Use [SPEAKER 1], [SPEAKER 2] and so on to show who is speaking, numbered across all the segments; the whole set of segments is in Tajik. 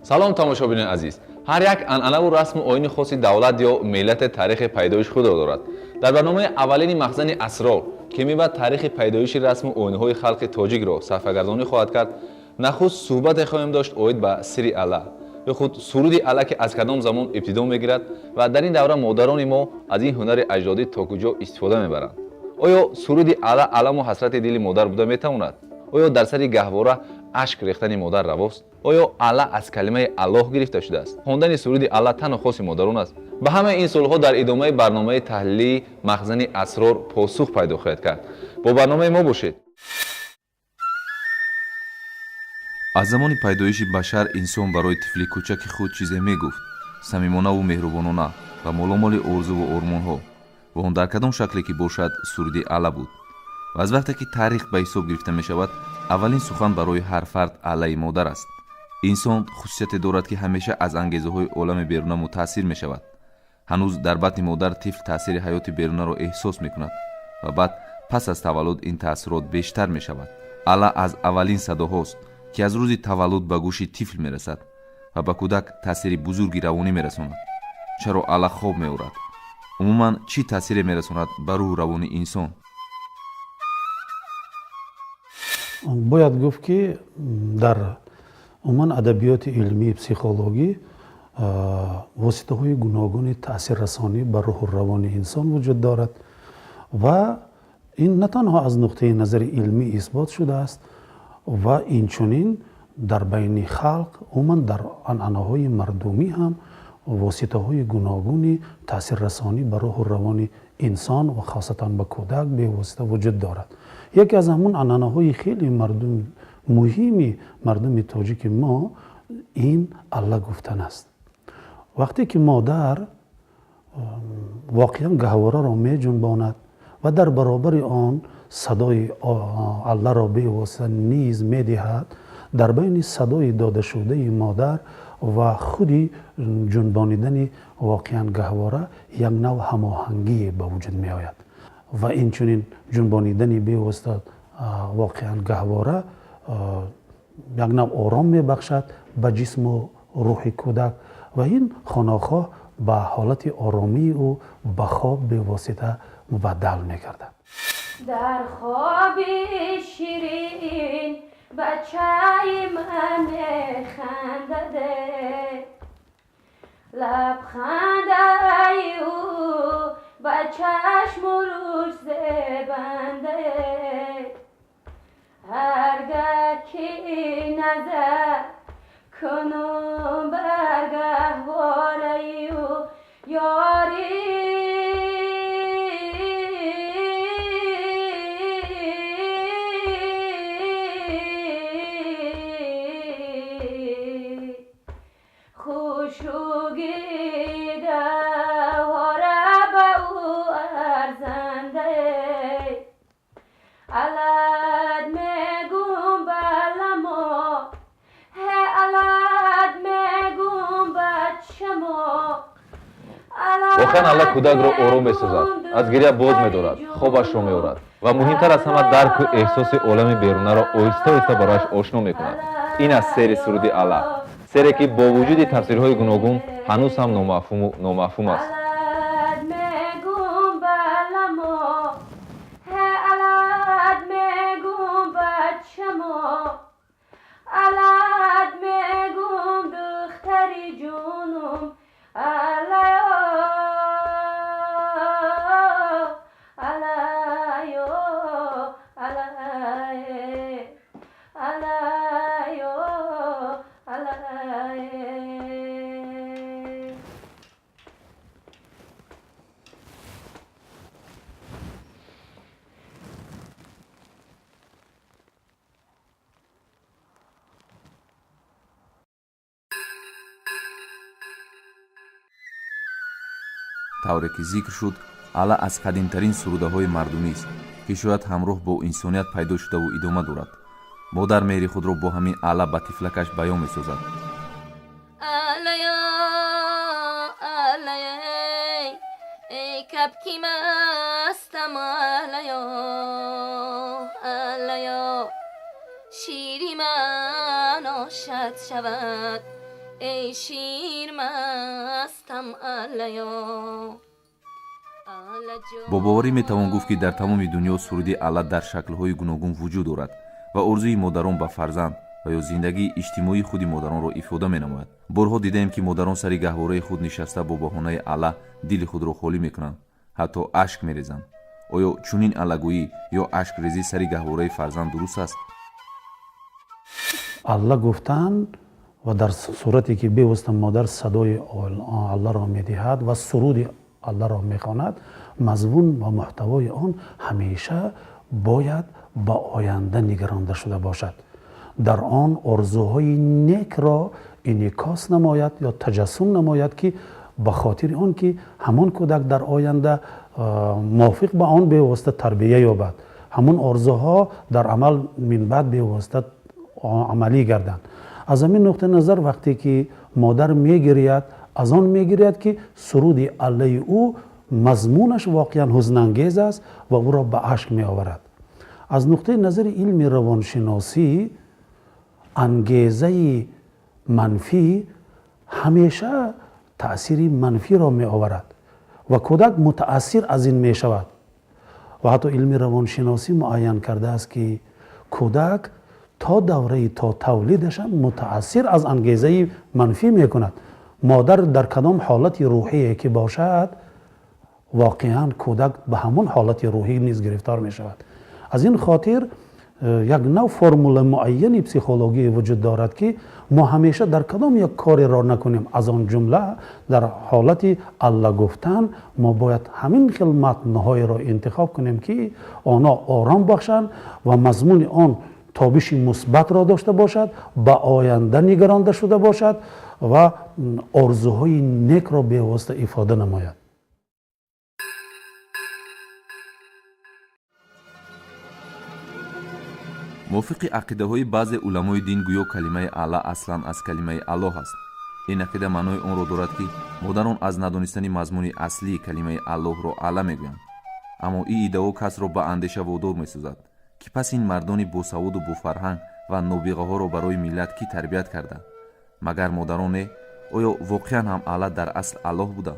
[SPEAKER 1] Салом, тамошобинони азиз. Ҳар як анъанаву расму оини хоси давлат ё миллате таърихи пайдоиши худро дорад. Дар барномаи аввалини Махзани асрор, ки мебаъд таърихи пайдоиши расму оинҳои халқи тоҷикро саҳифагардонӣ хоҳад кард, нахуст суҳбате хоҳем дошт оид ба сирри алла ё худ суруди алла, ки аз кадом замон ибтидо мегирад ва дар ин давра модарони мо аз ин ҳунари аҷдодӣ то куҷо истифода мебаранд. Оё суруди алла аламу ҳасрати дили модар буда метавонад? Оё дар сари гаҳвора ашк рехтани модар равост? Оё алла аз калимаи Аллоҳ гирифта шудааст? Хондани суруди алла танҳо хоси модарон аст? Ба ҳамаи ин суолҳо дар идомаи барномаи таҳлилии Махзани асрор посух пайдо хоҳед кард. Бо барномаи мо бошед.
[SPEAKER 2] Аз замони пайдоиши башар инсон барои тифли кӯчаки худ чизе мегуфт, самимонаву меҳрубонона ва моломоли орзуву ормонҳо, ва он дар кадом шакле ки бошад, суруди алла буд. Ва аз вақте ки таърих ба ҳисоб гирифта мешавад, аввалин сухан барои ҳар фард аллаи модар аст. Инсон хусусияте дорад, ки ҳамеша аз ангезаҳои олами беруна мутаассир мешавад. Ҳанӯз дар батни модар тифл таъсири ҳаёти берунаро эҳсос мекунад ва баъд, пас аз таваллуд, ин таассурот бештар мешавад. Алла аз аввалин садоҳост, ки аз рӯзи таваллуд ба гӯши тифл мерасад ва ба кӯдак таъсири бузурги равонӣ мерасонад. Чаро алла хоб меорад? Умуман, чӣ таъсире мерасонад ба рӯҳу равони инсон?
[SPEAKER 3] Бояд гуфт, ки дар умуман адабиёти илмии психологӣ воситаҳои гуногуни таъсиррасонӣ ба рӯҳу равони инсон вуҷуд дорад ва ин на танҳо аз нуқтаи назари илмӣ исбот шудааст ва инчунин дар байни халқ, умуман дар анъанаҳои мардумӣ ҳам воситаҳои гуногуни таъсиррасонӣ ба рӯҳу равони инсон ва хосатан ба кӯдак бевосита вуҷуд дорад. Яке аз ҳамун анъанаҳои хеле мардум муҳими мардуми тоҷики мо ин алла гуфтан аст. Вақте ки модар воқеан гаҳвораро меҷунбонад ва дар баробари он садои алларо бевосита низ медиҳад, дар байни садои додашудаи модар ва худи ҷунбонидани воқеан гаҳвора як нав ҳамоҳангие ба вуҷуд меояд ва инчунин ҷунбонидани бевосита воқеан гаҳвора як нав ором мебахшад ба ҷисму рӯҳи кӯдак ва ин хонохоҳ ба ҳолати оромии ӯ, ба хоб бевосита мубаддал мегардад.
[SPEAKER 4] Дар хоби ширин бачаи ман механдаде, лабхандаи ӯ ба чашму рӯш зебандае. Ҳаргаҳ ки назар кунум бар гаҳвораи ӯ, ёри хушруги гаҳвора ба ӯ арзандае. Алад мегум баламо, ҳе алад мегум бачамо.
[SPEAKER 1] Воқеан, алла кӯдакро ором месозад, аз гиря боз медорад, хобашро меорад ва муҳимтар аз ҳама, дарку эҳсоси олами берунаро оҳиста оҳиста барояш ошно мекунад. Ин аст сери суруди алла, сере ки бо вуҷуди тафсирҳои гуногун ҳанӯз ҳам номафҳуму номафҳум аст.
[SPEAKER 4] Алад мегум баламо, ҳе алад мегум бачамо, алад мегум духтари ҷунум, алайо, алайо, алае, алайо, алае.
[SPEAKER 2] Тавре ки зикр шуд, алла аз қадимтарин сурудаҳои мардумист, ки шояд ҳамроҳ бо инсоният пайдо шудаву идома дорад. Модар меҳри худро бо ҳамин алла ба тифлакаш баён месозад.
[SPEAKER 4] Алая, алая, эй кабки мастам, алая, алая, шири ман ошад шавад. Эй шир мастам аллаё.
[SPEAKER 2] Бо боварӣ метавон гуфт, ки дар тамоми дунё суруди алла дар шаклҳои гуногун вуҷуд дорад ва орзуи модарон ба фарзанд ва ё зиндагии иҷтимоии худи модаронро ифода менамояд. Борҳо дидаем, ки модарон сари гаҳвораи худ нишаста, бо баҳонаи алла дили худро холӣ мекунанд, ҳатто ашк мерезанд. Оё чунин аллагӯӣ ё ашкрезӣ сари гаҳвораи фарзанд дуруст аст?
[SPEAKER 3] Алла гуфтан ва дар сурате ки бевосита модар садои алларо медиҳад ва суруди алларо мехонад, мазмун ва муҳтавои он ҳамеша бояд ба оянда нигаронда шуда бошад, дар он орзуҳои некро инъикос намояд ё таҷассум намояд, ки ба хотири он ки ҳамон кӯдак дар оянда мувофиқ ба он бевосита тарбия ёбад, ҳамон орзуҳо дар амал минбаъд бевосита амалӣ гарданд. Аз ҳамин нуқтаи назар, вақте ки модар мегирияд, аз он мегирияд, ки суруди аллаи ӯ мазмунаш воқеан ҳузнангез аст ва ӯро ба ашк меоварад. Аз нуқтаи назари илми равоншиносӣ, ангезаи манфӣ ҳамеша таъсири манфиро меоварад ва кӯдак мутаассир аз ин мешавад. Ва ҳатто илми равоншиносӣ муайян кардааст, ки кӯдак то давраи то тавлидашам мутаассир аз ангезаи манфӣ мекунад. Модар дар кадом ҳолати рӯҳие ки бошад, воқеан кӯдак ба ҳамон ҳолати рӯҳӣ низ гирифтор мешавад. Аз ин хотир як нав формула муайяни психологӣ вуҷуд дорад, ки мо ҳамеша дар кадом як кореро накунем, аз он ҷумла дар ҳолати алла гуфтан, мо бояд ҳамин хел матнҳоеро интихоб кунем, ки онҳо ором бахшанд ва мазмуни он тобиши мусбатро дошта бошад, ба оянда нигаронда шуда бошад ва орзуҳои некро бевосита ифода намояд.
[SPEAKER 2] Мувофиқи ақидаҳои баъзе уламои дин, гӯё калимаи алла аслан аз калимаи Аллоҳ аст. Ин ақида маънои онро дорад, ки модарон аз надонистани мазмуни аслии калимаи Аллоҳро алла мегӯянд. Аммо ин иддао касро ба андеша водор месозад, ки пас ин мардони босаводу бофарҳанг ва нобиғаҳоро барои миллат кӣ тарбият карда? Магар модарон не? Оё воқеан ҳам алла дар асл Аллоҳ буда?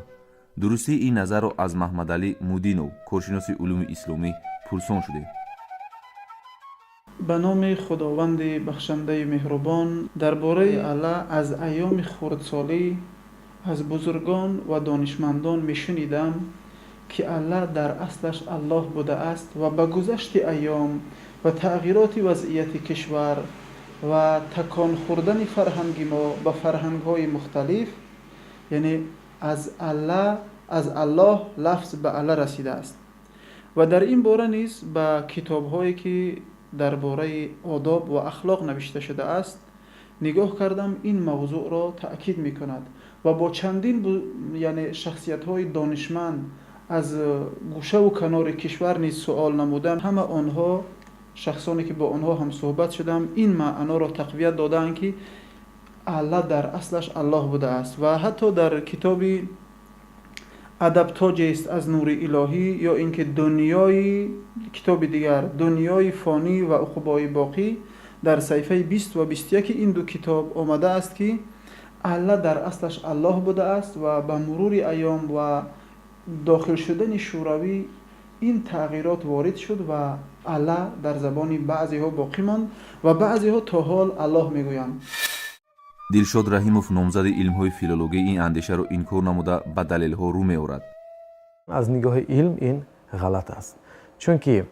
[SPEAKER 2] Дурустии ин назарро аз Маҳмадалӣ Мудинов, коршиноси улуми исломӣ, пурсон шудем.
[SPEAKER 5] Ба номи Худованди бахшандаи меҳрубон. Дар бораи алла аз айёми хурдсолӣ аз бузургон ва донишмандон мешунидам, ки алла дар аслаш Аллоҳ будааст ва ба гузашти айём ва тағйироти вазъияти кишвар ва такон хӯрдани фарҳанги мо ба фарҳангҳои мухталиф, яъне аз алла, аз Аллоҳ лафз ба алла расидааст. Ва дар ин бора низ ба китобҳое, ки дар бораи одоб ва ахлоқ навишта шудааст, нигоҳ кардам, ин мавзӯъро таъкид мекунад ва бо чандин, яъне шахсиятҳои донишманд аз гӯшаву канори кишвар низ суол намудам. Ҳама онҳо, шахсоне ки бо онҳо ҳамсӯҳбат шудам, ин маъноро тақвият додаанд, ки алла дар аслаш Аллоҳ будааст. Ва ҳатто дар китоби «Адаб тоҷест аз нури илоҳӣ» ё ин ки дунёи китоби дигар, «Дунёи фонӣ ва уқбои боқӣ», дар саҳифаи 20 ва 21 ин ду китоб омадааст, ки алла дар аслаш Аллоҳ будааст ва ба мурури айём ва дохил шудани Шӯравӣ ин тағйирот ворид шуд ва алла дар забони баъзеҳо боқӣ монд ва баъзеҳо то ҳол Аллоҳ мегӯянд.
[SPEAKER 2] Дилшод Раҳимов, номзади илмҳои филологӣ, ин андешаро инкор намуда, ба далелҳо рӯ меорад.
[SPEAKER 6] Аз нигоҳи илм ин ғалат аст, чунки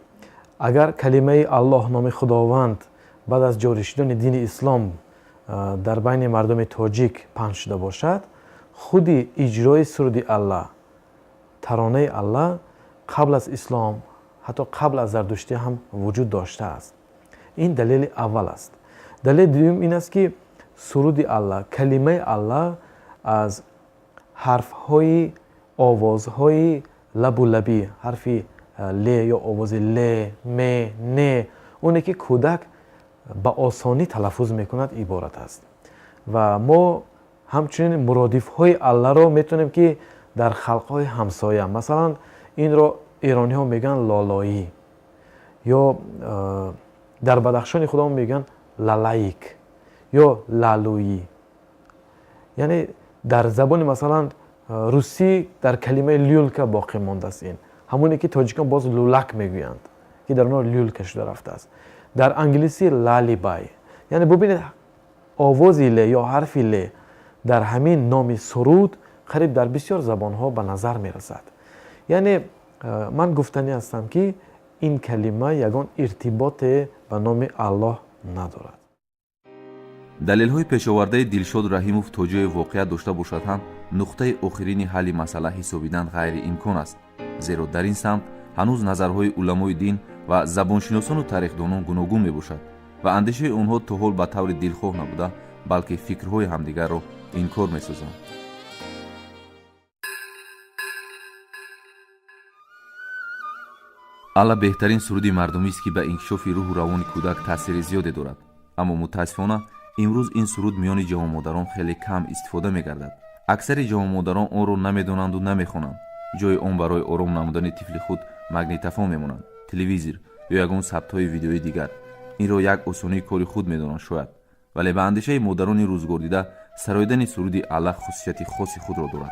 [SPEAKER 6] агар калимаи Аллоҳ, номи Худованд, баъд аз ҷорӣ шудани дини ислом дар байни мардуми тоҷик паҳн шуда бошад, худи иҷрои суруди алла, таронаи алла қабл аз ислом, ҳатто қабл аз зардуштӣ ҳам вуҷуд доштааст. Ин далели аввал аст. Далели дуюм ин аст, ки суруди алла, калимаи алла аз ҳарфҳои овозҳои лабу лабӣ, ҳарфи ле ё овози ле, ме, не, оне ки кӯдак ба осонӣ талаффуз мекунад, иборат аст. Ва мо ҳамчунин муродифҳои алларо метавонем, ки дар халқҳои ҳамсоя, масалан, инро эрониҳо мегӯянд лолоӣ ё дар Бадахшони худамон мегӯянд лалаик ё лалӯӣ. Яъне дар забони, масалан, русӣ дар калимаи люлька боқӣ мондааст. Ин ҳамоне ки тоҷикон боз лулак мегӯянд, ки дар онҳо люлька шуда рафтааст. Дар англисӣ lullaby. Яъне бубинед, овози ле ё ҳарфи ле дар ҳамин номи суруд қариб дар бисёр забонҳо ба назар мерасад. Яъне ман гуфтанӣ ҳастам, ки ин калима ягон иртиботе ба номи Аллоҳ надорад.
[SPEAKER 2] Далелҳои пешовардаи Дилшод Раҳимов то ҷое воқеат дошта бошад ҳам, нуқтаи охирини ҳалли масъала ҳисобидан ғайриимкон аст, зеро дар ин самт ҳанӯз назарҳои уламои дин ва забоншиносону тарихдонон гуногун мебошад ва андешаи онҳо то ҳол ба таври дилхоҳ набуда, балки фикрҳои ҳамдигарро инкор месозанд. Алла беҳтарин суруди мардумист, ки ба инкишофи рӯҳу равони кӯдак таъсири зиёде дорад. Аммо мутаассифона, имрӯз ин суруд миёни ҷавонмодарон хеле кам истифода мегардад. Аксари ҷавонмодарон онро намедонанду намехонанд. Ҷои он барои ором намудани тифли худ магнитофон мемонанд, телевизор ё ягон сабтҳои видеои дигар. Инро як осонии кори худ медонанд шояд, вале ба андешаи модарони рӯзгордида, сароидани суруди Алла хусусияти хоси худро дорад.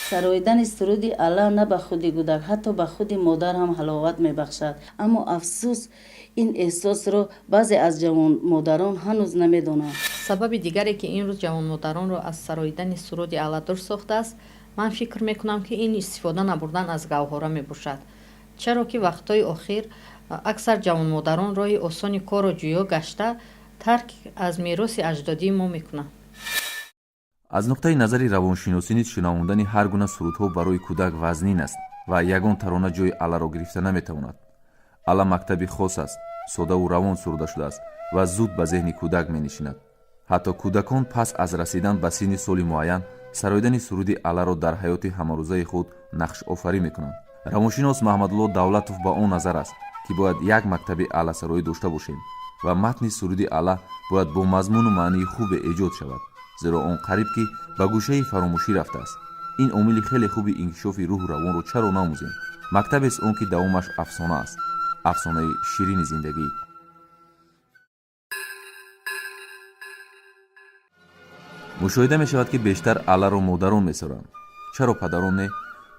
[SPEAKER 7] Сароидани суруди Алла на ба худи кӯдак, ҳатто ба худи модар ҳам ҳаловат мебахшад. Аммо афсӯс, ин эҳсосро баъзе аз ҷавонмодарон ҳанӯз намедонанд.
[SPEAKER 8] Сабаби дигаре, ки имрӯз ҷавонмодаронро аз сароидани суруди Алла дур сохтааст, ман фикр мекунам, ки ин истифода набурдан аз гаҳвора мебошад. Чаро ки вақтҳои охир аксар ҷавонмодарон роҳи осони корро ҷӯё гашта, тарк аз мероси аҷдодии мо мекунанд.
[SPEAKER 2] Аз нуқтаи назари равоншиносӣ низ шунавондани ҳар гуна сурудҳо барои кӯдак вазнин аст ва ягон тарона ҷои Алларо гирифта наметавонад. Алла мактаби хос аст, содаву равон суруда шудааст ва зуд ба зеҳни кӯдак менишинад. Ҳатто кӯдакон пас аз расидан ба синни соли муайян сароидани суруди Алларо дар ҳаёти ҳамарӯзаи худ нақшофарӣ мекунанд. Равоншинос Маҳмадулло Давлатов ба он назар аст, ки бояд як мактаби алласароӣ дошта бошем ва матни суруди Алла бояд бо мазмуну маънии хубе эҷод шавад, зеро он қариб ки ба гӯшаи фаромӯшӣ рафтааст. Ин омили хеле хуби инкишофи рӯҳу равонро чаро наомӯзем? Мактабест он, ки давомаш афсона аст, афсонаи ширини зиндагӣ. Мушоҳида мешавад, ки бештар Алларо модарон месоранд. Чаро падарон не?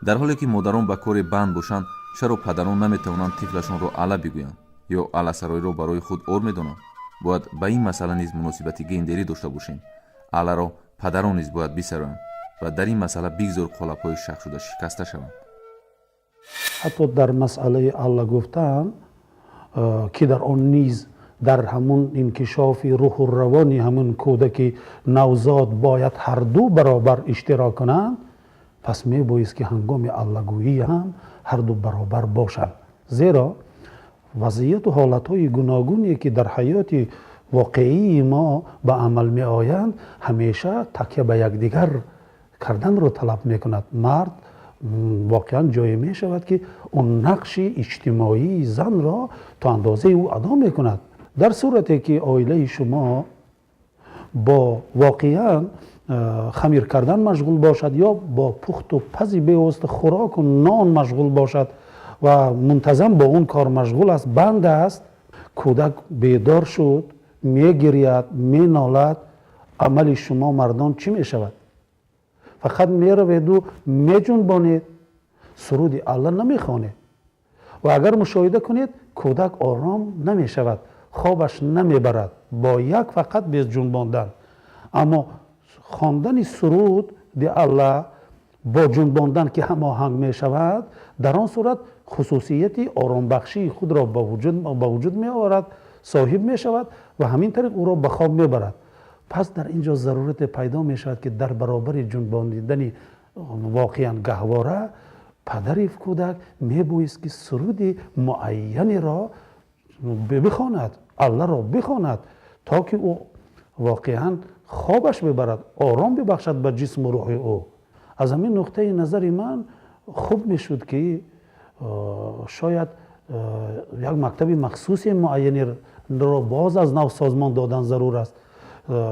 [SPEAKER 2] Дар ҳоле ки модарон ба коре банд бошанд, чаро падарон наметавонанд тифлашонро Алла бигӯянд ё алласароиро барои худ ор медонанд? Бояд ба ин масъала низ муносибати гендерӣ дошта бошем. Алларо падарон низ бояд бисароянд ва дар ин масъала бигзор қолабҳои шахшуда шикаста шаванд.
[SPEAKER 3] Ҳатто дар масъалаи Алла гуфтан, ки дар он низ дар ҳамун инкишофи рӯҳу равони ҳамун кӯдаки навзод бояд ҳарду баробар иштирок кунанд, пас мебоист, ки ҳангоми аллагӯӣ ҳам ҳарду баробар бошанд, зеро вазъияту ҳолатҳои гуногуне, ки дар ҳаёти воқеии мо ба амал меоянд, ҳамеша такя ба якдигар карданро талаб мекунад. Мард воқеан ҷое мешавад, ки он нақши иҷтимоии занро то андозаи ӯ адо мекунад. Дар сурате ки оилаи шумо бо воқеан хамир кардан машғул бошад ё бо пухту пази бевосита хӯроку нон машғул бошад ва мунтазам бо он кор машғул аст, банд аст, кӯдак бедор шуд, мегиряд, менолад, амали шумо мардон чӣ мешавад? Фақат мераведу меҷунбонед, суруди Алла намехонед. Ва агар мушоҳида кунед, кӯдак ором намешавад, хобаш намебарад бо як фақат безҷунбондан. Аммо хондани суруди Алла бо ҷунбондан, ки ҳамоҳанг мешавад, дар он сурат хусусияти оромбахшии худро ба вуҷуд меоварад, соҳиб мешавад ва ҳамин тариқ ӯро ба хоб мебарад. Пас дар ин ҷо зарурате пайдо мешавад, ки дар баробари ҷунбонидани воқеан гаҳвора, падари кӯдак мебоист, ки суруди муайянеро бихонад, Алларо бихонад, то ки ӯ воқеан хобаш бибарад, ором бибахшад ба ҷисму рӯҳи ӯ. Аз ҳамин нуқтаи назари ман хуб мешуд, ки шояд як мактаби махсуси муайянеро боз аз нав созмон додан зарур аст.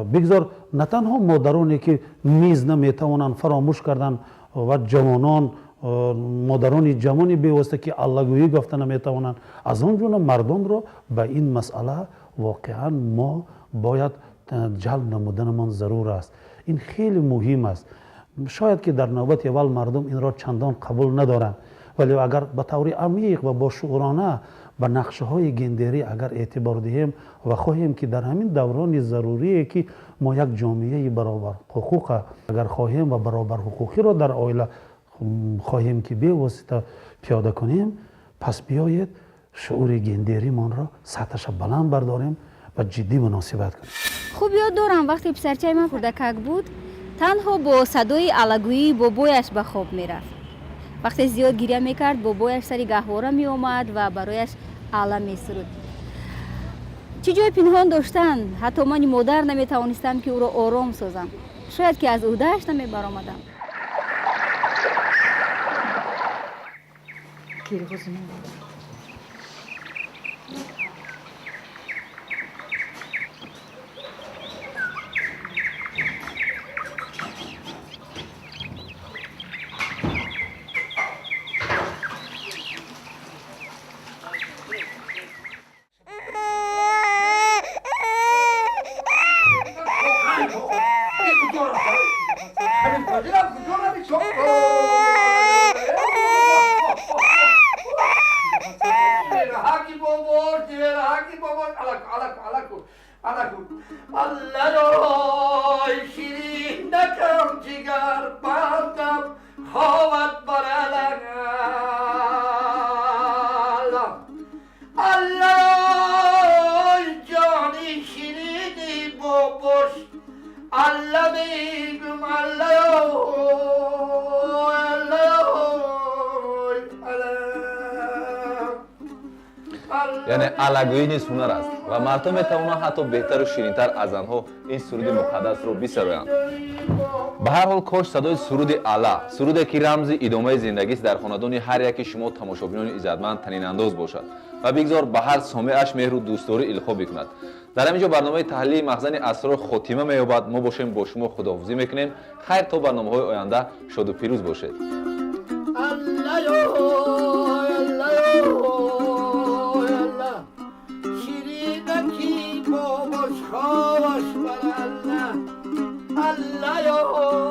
[SPEAKER 3] Бигзор на танҳо модароне, ки низ наметавонанд, фаромӯш кардан, ва ҷавонон, модарони ҷавони бевосита, ки аллагӯӣ гуфта наметавонанд, аз он ҷумла мардонро ба ин масъала воқеан мо бояд ҷалб намуданамон зарур аст. Ин хеле муҳим аст. Шояд ки дар навбати аввал мардум инро чандон қабул надоранд, вале агар ба таври амиқ ва бошуурона ба нақшаҳои гендерӣ агар эътибор диҳем ва хоҳем ки дар ҳамин даврони зарурие ки мо як ҷомеаи баробарҳуқуқа агар хоҳем ва баробарҳуқуқиро дар оила хоҳем ки бевосита пиёда кунем, пас биёед шуури гендеримонро сатҳаша баланд бардорем ва ҷиддӣ муносибат кунем.
[SPEAKER 9] Хуб ёд дорам, вақте писарчаи ман хурдакак буд, танҳо бо садои аллагӯии бобояш ба хоб мерафт. Вақте зиёд гиря мекард, бобояш сари гаҳвора меомад ва барояш алла месуруд. Чӣ ҷой пинҳон доштан, ҳатто мани модар наметавонистам, ки ӯро ором созам. Шояд ки аз ӯҳдааш намебаромадам.
[SPEAKER 1] Яъне аллагӯӣ низ ҳунар аст ва мардҳо метавонанд ҳатто беҳтару ширинтар аз занҳо ин суруди муқаддасро бисароянд. Ба ҳар ҳол, кош садои суруди алла, суруде ки рамзи идомаи зиндагист, дар хонадони ҳар яки шумо тамошобинони иззатманд танинандоз бошад ва бигзор ба ҳар сомеаш меҳру дӯстдорӣ илқо бикунад. Дар ҳамин ҷо барномаи таҳлилии Махзани асрор хотима меёбад. Мо бошем, бо шумо худоҳофизӣ мекунем. Хайр, то барномаҳои оянда шоду пирӯз бошед.
[SPEAKER 10] Allah.